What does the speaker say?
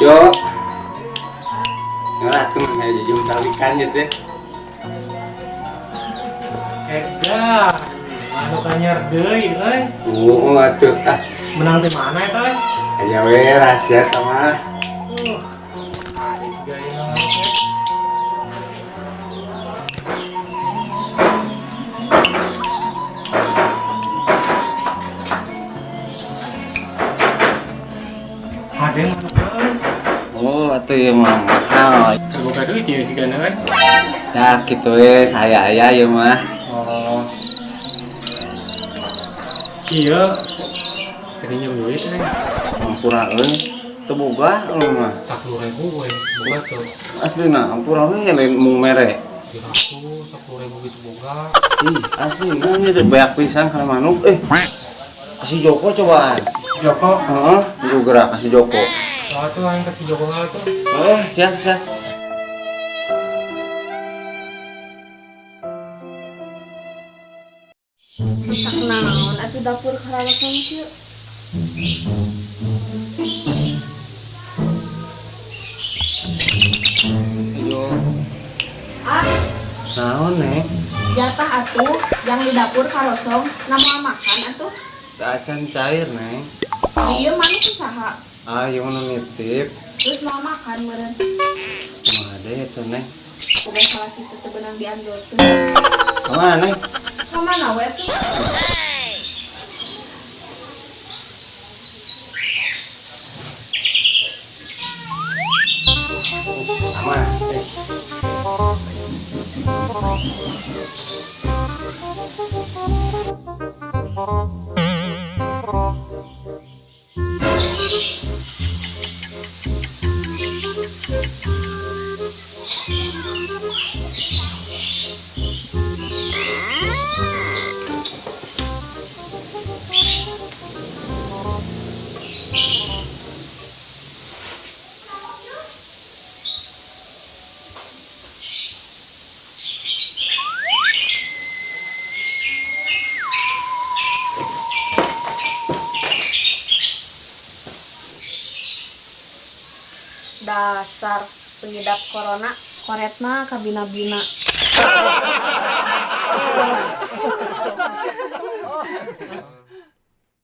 Yo. Ngelah tuh mana jujum talikan gitu. Edan, manuk anyar deui euy. Oh, atuh ah. Menang di mana eta euy? Aya we rahasia tah mah. Ada si gaya manuk teh. Hade manuk euy. Oh, atuh ieu mah mahal. Terbuka duit ya si gana euy. Ya gitu we, saya aya ieu mah. Oh. Iya. Tadi nyem duit euy. Ampura euy. Teu boga lu mah. 10.000 we, boga tuh. Aslina ampura we lain mung mere. 300, 10.000 gitu boga. Ih, aslina ieu teh banyak pisan kana manuk eh. Kasih Joko cobaan. Joko. Heeh, uh, gerak kasih Joko. Oh, tuh yang kasih Joko heula tuh. Oh, siap, siap. Masak naon atuh dapur karalasan kieu. Ayo. Ah, Naon, Neng? Jatah atuh yang di dapur karosong na moal makan atuh. Teu acan cair, Neng. Ieu manuk saha? Ah, ieu mah nu nitip. Terus moal makan meureun. Kumaha deui atuh, Neng? Udah salah kitu teu beunang diambilkeun. Kumaha, Neng? Ka mana we atuh? Sama. Dasar pengidap corona, koretna kabina-bina.